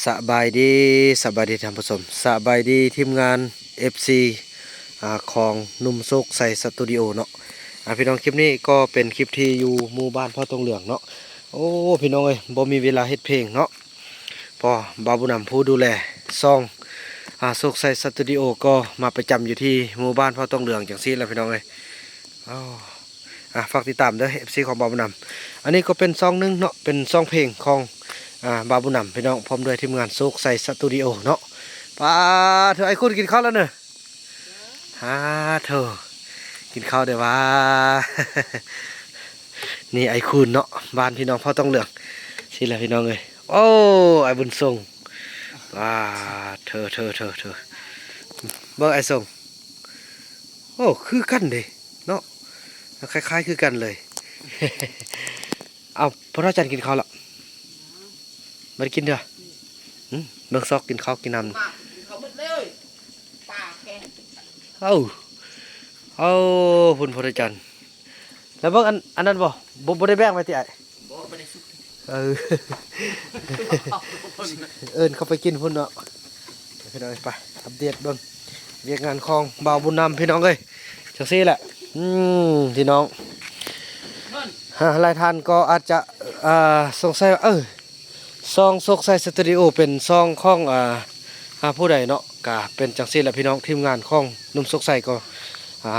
ສະບາຍດີ ສະບາຍດີທ່ານຜູ້ຊົມ ສະບາຍດີທີມງານ ເອັຟຊີ ອາ ຂອງໜຸ່ມໂຊກໄຊສະຕູດິໂອເນາະ. ອາ ພີ່ນ້ອງ ຄລິບນີ້ກໍເປັນຄລິບທີ່ຢູ່ໝູ່ບ້ານເຜົ່າຕົງເຫຼືອງເນາະ. ໂອ້ ພີ່ນ້ອງເອີຍ ບໍ່ມີເວລາເຮັດເພງເນາະ ເພາະບ່າວບຸນນຳຜູ້ດູແລຊ່ອງ ອາ ໂຊກໄຊສະຕູດິໂອ ກໍມາປະຈຳຢູ່ທີ່ໝູ່ບ້ານເຜົ່າຕົງເຫຼືອງຈັ່ງຊີ້ແຫຼະ ພີ່ນ້ອງເອີຍ. ອາ ຝາກຕິດຕາມເດີ ເອັຟຊີ ຂອງບ່າວບຸນນຳ. ອັນນີ້ກໍເປັນຊ່ອງໜຶ່ງເນາະ ເປັນຊ່ອງເພງຂອງ ອາ ບ່າວບຸນນຳ ພີ່ນ້ອງ ພ້ອມດ້ວຍທີມງານໂຊກໄຊສະຕູດິໂອເນາະ. ປາດໂທ້ ໄອ້ຄຸນກິນເຂົ້າແລ້ວເນີ. ຫາໂທ້ ກິນເຂົ້າເດີວ່າ. ນີ້ໄອ້ຄູນເນາະ ບ້ານພີ່ນ້ອງເຜົ່າຕົງເຫຼືອງຊີ້ແຫຼະ ພີ່ນ້ອງເອີຍ. ໂອ້ ໄອ້ບຸນສົ່ງ ປາດເທີ ເທີ ເທີ ເທີ ເບິ່ງໄອ້ສົ່ງ. ໂອ້ ຄືກັນເດ້ເນາະ ຄ້າຍໆຄືກັນເລີຍ. ເອົາ ພໍ່ເຖົ້າຈັນກິນເຂົ້າລະ ບໍ່ໄດ້ກິນເດີ. ຫຶ ເບິ່ງຊອກກິນເຂົ້າກິນນ້ຳ. ເອົາ ເອົາ ພຸ້ນພໍ່ເຖົ້າຈັນ. ແລ້ວເບິ່ງອັນ ອັນນັ້ນບໍ່? ບໍ່ ບໍ່ໄດ້ແບ່ງໄວ້ຕິອ້າຍ? ບໍ່ ບໍ່ໄດ້ສຸກ. ເອີ ເອີ້ນເຂົາໄປກິນພຸ້ນເນາະ. ພີ່ນ້ອງ ໄປອັບເດດເບິ່ງວຽກງານຂອງບ່າວບຸນນຳ ພີ່ນ້ອງເອີຍ. ຈັ່ງຊີ້ແຫຼະ ອືມ ພີ່ນ້ອງ ອາ ຫຼາຍທ່ານກໍອາດຈະ ອາ ສົງໄສວ່າ ເອີ ຊ່ອງໂຊກໄຊສະຕູດິໂອ ເປັນຊ່ອງຂອງ ອາ ອາ ຜູ້ໃດເນາະ. ກະເປັນຈັ່ງຊີ້ແຫຼະ ພີ່ນ້ອງ ທີມງານຂອງໜຸ່ມໂຊກໄຊກໍ ອາ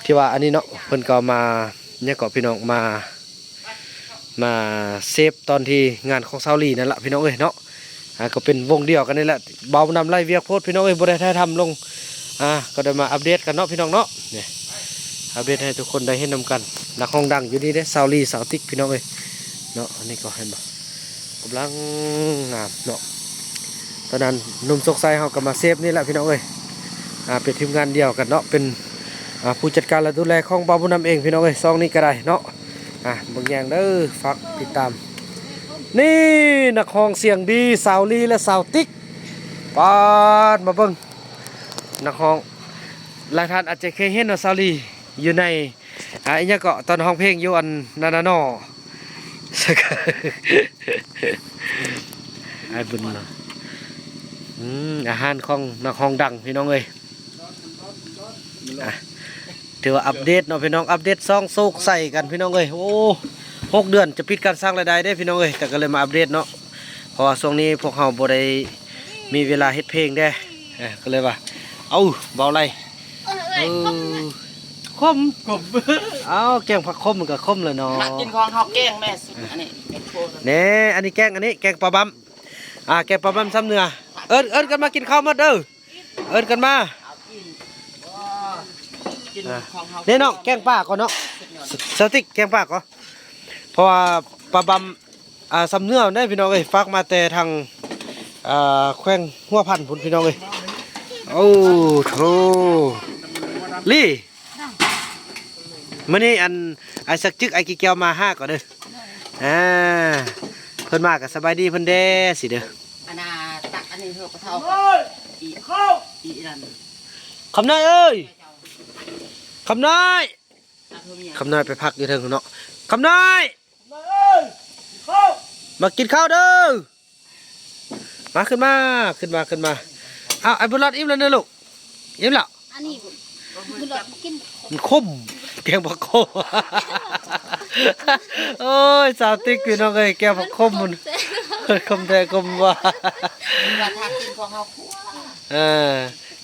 ທີ່ວ່າອັນນີ້ເນາະ ເພິ່ນກໍມາ ຫຍັງເກາະ ພີ່ນ້ອງ ມາ ມາເຊບຕອນທີ່ງານຂອງສາວລີນັ້ນລະ ພີ່ນ້ອງເອີຍເນາະ. ອາ ກໍເປັນວົງດຽວກັນນີ້ແຫຼະ ບ່າວນຳໄລ່ວຽກໂພດ ພີ່ນ້ອງເອີຍ ບໍ່ໄດ້ຖ່າຍທຳລົງ. ອາ ກໍໄດ້ມາອັບເດດກັນເນາະ ພີ່ນ້ອງເນາະ. ນີ້ ອັບເດດໃຫ້ທຸກຄົນໄດ້ເຫັນນຳກັນ ນັກຮ້ອງດັງຢູ່ນີ້ເດ້ ສາວລີ ສາວຕິກ ພີ່ນ້ອງເອີຍເນາະ. ອັນນີ້ກໍເຫັນບໍ່ ກຳລັງງາມເນາະ. ຕອນນັ້ນໜຸ່ມໂຊກໄຊເຮົາກໍມາເຊບນີ້ແຫຼະ ພີ່ນ້ອງເອີຍ. ອາ ເປັນທີມງານດຽວກັນເນາະ ເປັນ ອາ ຜູ້ຈັດການ ແລະ ດູແລຂອງບ່າວບຸນນຳເອງ ພີ່ນ້ອງເອີຍ ຊ່ອງນີ້ກໍໄດ້ເນາະ. ອາ ເບິ່ງແຍງເດີ ຝາກຕິດຕາມ. ນີ້ ນັກຮ້ອງສຽງດີ ສາວລີ ແລະ ສາວຕິກ. ປາດ ມາເບິ່ງນັກຮ້ອງ ຫຼາຍທ່ານອາດຈະເຄີຍເຫັນເນາະ ສາວລີ ຢູ່ໃນ ອາ ອີຫຍັງເກາະ ຕອນຮ້ອງເພງຢູ່ອັນນັ້ນນະເນາະ. ອ້າຍບຸນເນາະ ອືມ ອາຫານຂອງນັກຮ້ອງດັງ ພີ່ນ້ອງເອີຍ. ອາ ຖືວ່າອັບເດດເນາະ ພີ່ນ້ອງ ອັບເດດຊ່ອງໂຊກໄຊກັນ ພີ່ນ້ອງເອີຍ. ໂອ້ ຫົກເດືອນຈະປິດການສ້າງລາຍໄດ້ເດ້ ພີ່ນ້ອງເອີຍ ແຕ່ກໍເລີຍມາອັບເດດເນາະ ເພາະວ່າຊ່ວງນີ້ພວກເຮົາບໍ່ໄດ້ມີເວລາເຮັດເພງເດ້. ເອີ ກໍເລີຍວ່າ ເອົ້າ ເວົ້າໄຫຼ ເອີ ເອີ ຂົມ ຂົມ ເອົ້າ ແກງຜັກຂົມມັນກໍຂົມແຫຼະເນາະ. ມາກິນຂອງເຮົາແກງແມ່ ອັນນີ້ ແໜ່ ອັນນີ້ແກງ ອັນນີ້ແກງປາບຳ ອາ ແກງປາບຳຊຳເໜືອ. ເອີ້ນ ເອີ້ນກັນມາກິນເຂົ້າໝົດເດີ ເອີ້ນກັນມາ. ເອົາກິນ ກິນ ອາ ຂອງເຮົາ ແນ່ເນາະ ແກງປາກ່ອນເນາະ ສາວຕິກ ແກງປາກ່ອນ ເພາະວ່າປາບຳ ອາ ຊຳເໜືອເດ້ ພີ່ນ້ອງເອີຍ ຝາກມາແຕ່ທາງ ອາ ແຂວງຫົວພັນພຸ້ນ ພີ່ນ້ອງເອີຍ. ໂອ້ໂທ້ ລີ ມື້ນີ້ອັນ ອ້າຍສັກຈຶກ ອ້າຍກີແກ້ວມາຫາກໍເດີ. ອາ ເພິ່ນມາກໍສະບາຍດີເພິ່ນແດ່ຊິເດີ. ອັນນ່າ ຕັກອັນນີ້ເຮີປະເຖົ້າ ອີ ອີນັ້ນ ຄຳນ້ອຍເອີຍ ຄຳນ້ອຍ. ຄຳນ້ອຍໄປພັກຢູ່ເທິງເນາະ ຄຳນ້ອຍ ມາກິນເຂົ້າເດີ. ມາ ຂຶ້ນມາ ຂຶ້ນມາ ຂຶ້ນມາ. ເອົາ ໄອ້ບຸນລອດ ອີ່ມແລ້ວເນາະລູກ ອີ່ມແລ້ວ. ອັນນີ້ບຸນລອດກິນ ມັນຂົມ ແກງຜັກຂົມ. ໂອ້ຍ ສາວຕິກ ພີ່ນ້ອງເອີຍ ແກງຜັກຂົມມັນ ຂົມແທ້ຂົມວ່າ ວ່າຖ້າກິນຂອງເຮົາ ເອີ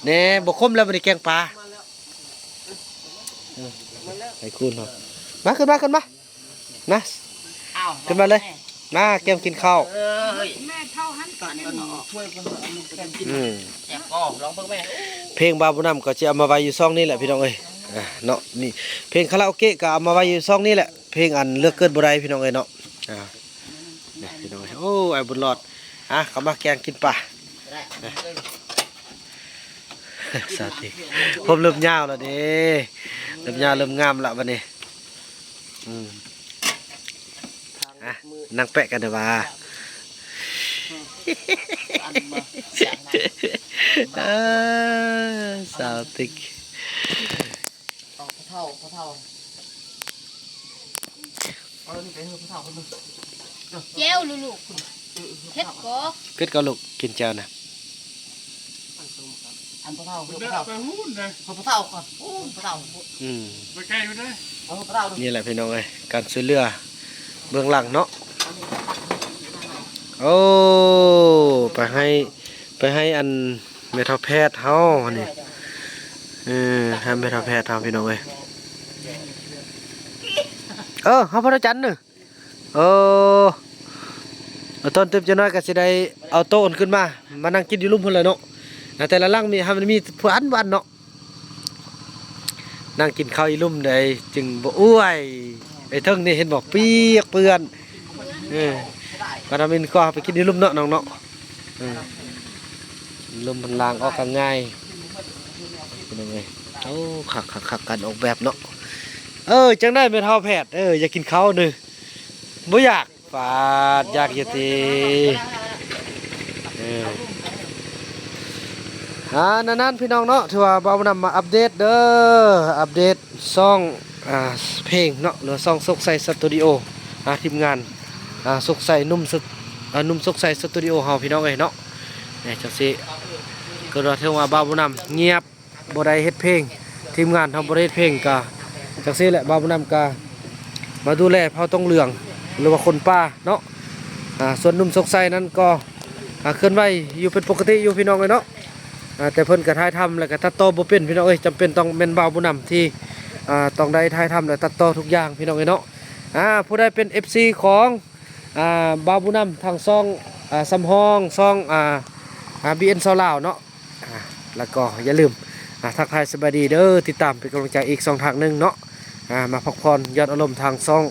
ແນ່ ບໍ່ຂົມແລ້ວ ບັດນີ້ແກງປາ. ເອີ ໃຫ້ຄູນເນາະ ມາ ຂຶ້ນມາ ຂຶ້ນມາ. ມາ ຂຶ້ນມາເລີຍ ມາ ກຽມກິນເຂົ້າ. ເອີຍ ແມ່ເຖົ້າຫັ້ນ ອືມ ແຊບບໍ່ ລອງເບິ່ງແມ່. ເພງບ່າວບຸນນຳກໍຈະເອົາມາໄວ້ຢູ່ຊ່ອງນີ້ແຫຼະ ພີ່ນ້ອງເອີຍ ອາ ເນາະ. ນີ້ ເພງຄາຣາໂອເກະກໍເອົາມາໄວ້ຢູ່ຊ່ອງນີ້ແຫຼະ ເພງອັນເລືອກເກີດບໍ່ໄດ້ ພີ່ນ້ອງເອີຍເນາະ. ອາ ນີ້ ພີ່ນ້ອງເອີຍ ໂອ້ ອ້າຍບຸນລອດ ອາ ເຂົ້າມາແກງກິນປາ. ສາວຕິກ ຜົມເລີ່ມຍາວແລ້ວເດ້ ເລີ່ມຍາວເລີ່ມງາມລະບັດນີ້. ອືມ ອ່ະ ນັ່ງແປະກັນເດີວ່າ ເອີ ສາວຕິກ ເອົາພໍ່ເຖົ້າ ພໍ່ເຖົ້າ ເອົານີ້ໄປໃຫ້ພໍ່ເຖົ້າເພິ່ນເບິ່ງ ແຈ່ວລູກໆ ເອີ ເອີ. ເຜັດກໍ ເຜັດກໍລູກ ກິນແຈ່ວນະ. ອັນພໍ່ເຖົ້າ ພໍ່ເຖົ້າ ໄປຫຸ້ນເດ້ ພໍ່ເຖົ້າກ່ອນ ໂອ້ ພໍ່ເຖົ້າ ອືມ ໄປໄກພຸ້ນເດ້ ເອີ ພໍ່ເຖົ້າ ນີ້ແຫຼະພີ່ນ້ອງເອີຍ ການຊ່ວຍເຫຼືອເບື້ອງຫຼັງເນາະ. ໂອ້ ໄປໃຫ້ ໄປໃຫ້ອັນແມ່ເຖົ້າແພດເຮົານີ້ ເອີ ໃຫ້ແມ່ເຖົ້າແພດເຮົາພີ່ນ້ອງເອີຍ. ເອີ ເຮົາພະຈັນເດີ. ເອີ ຕອນຕື່ມຈັກໜ້ອຍກໍຊິໄດ້ເອົາໂຕະຂຶ້ນມາ ມານັ່ງກິນຢູ່ລຸ່ມພຸ້ນແຫຼະເນາະ. ແຕ່ລະຫຼັງມີ ໃຫ້ມັນມີຜູ້ອັນບໍ່ອັນເນາະ ນັ່ງກິນເຂົ້າຢູ່ລຸ່ມໃດຈຶ່ງບໍ່ອ້ວຍ. ໄອ້ເທິງນີ້ເຫັນບໍ່ ປຽກເປື້ອນ. ເອີ ບາດນຳອິນກໍໄປກິນຢູ່ລຸ່ມເນາະນ້ອງເນາະ. ເອີ ລົມມັນລ້າງອອກກໍງ່າຍພີ່ນ້ອງເອີຍ. ໂອ້ ຄັກໆໆ ການອອກແບບເນາະ. ເອີ ຈັ່ງໃດແມ່ເຖົ້າແພດ ເອີ ຢາກກິນເຂົ້າເດີ ບໍ່ຢາກ ປາດ ຢາກຢູ່ຕິ. ເອີ ອ່າ ນັ້ນໆ ພີ່ນ້ອງເນາະ ຖືວ່າບ່າວບຸນນຳມາອັບເດດເດີ ອັບເດດຊ່ອງ ອ່າ ເພງເນາະ ຫຼືວ່າຊ່ອງໂຊກໄຊສະຕູດິໂອ ອ່າ ທີມງານ ອ່າ ໂຊກໄຊ ໜຸ່ມ ສະ ອ່າ ໜຸ່ມໂຊກໄຊສະຕູດິໂອເຮົາພີ່ນ້ອງເອີຍເນາະ. ແໜ່ ຈັ່ງຊີ້ ກໍຖືວ່າ ຖືວ່າບ່າວບຸນນຳງຽບ ບໍ່ໄດ້ເຮັດເພງ ທີມງານເຮົາບໍ່ໄດ້ເຮັດເພງ ກະຈັ່ງຊີ້ແຫຼະ ບ່າວບຸນນຳກະມາດູແລເຜົ່າຕົງເຫຼືອງ ຫຼືວ່າຄົນປ່າເນາະ. ອ່າ ສ່ວນໜຸ່ມໂຊກໄຊນັ້ນກໍ ອ່າ ເຄື່ອນໄຫວຢູ່ເປັນປົກກະຕິຢູ່ພີ່ນ້ອງເອີຍເນາະ. ອ່າ ແຕ່ເພິ່ນກະຖ່າຍທຳ ແລ້ວກະຕັດຕໍ່ບໍ່ເປັນພີ່ນ້ອງເອີຍ ຈຳເປັນຕ້ອງແມ່ນບ່າວບຸນນຳທີ່ ອ່າ ຕ້ອງໄດ້ຖ່າຍທຳ ແລະ ຕັດຕໍ່ທຸກຢ່າງພີ່ນ້ອງເອີຍເນາະ. ອ່າ ຜູ້ໃດເປັນເອັຟຊີຂອງ ອ່າ ບ່າວບຸນນຳ ທາງຊ່ອງ ອ່າ ສຳຮອງ ຊ່ອງ ອ່າ ອ່າ ບີເອັນຊາວລາວເນາະ. ອ່າ ແລ້ວກໍຢ່າລືມ ອ່າ ທັກທາຍສະບາຍດີເດີ ຕິດຕາມເປັນກຳລັງໃຈອີກຊ່ອງທາງໜຶ່ງເນາະ. ອ່າ ມາພັກຜ່ອນຢ່ອນອາລົມທາງຊ່ອງ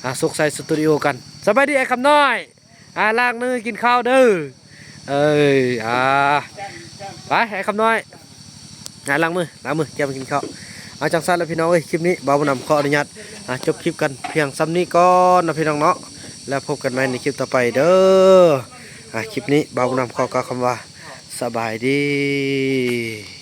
ອ່າ ໂຊກໄຊສະຕູດິໂອກັນ. ສະບາຍດີອ້າຍຄຳນ້ອຍ. ອ່າ ລ້າງມືກິນເຂົ້າເດີ. ເອີ ອ່າ ໄປອ້າຍຄຳນ້ອຍ ອ່າ ລ້າງມື ລ້າງມື ກຽມກິນເຂົ້າ. ເອົາ ຈັ່ງຊັ້ນລະພີ່ນ້ອງເອີຍ ຄລິບນີ້ບ່າວບຸນນຳຂໍອະນຸຍາດ ອ່າ ຈົບຄລິບກັນພຽງສ່ຳນີ້ກ່ອນເນາະພີ່ນ້ອງເນາະ. ແລ້ວພົບກັນໃໝ່ໃນຄລິບຕໍ່ໄປເດີ. ອ່າ ຄລິບນີ້ບ່າວບຸນນຳຂໍກ່າວຄຳວ່າ ສະບາຍດີ.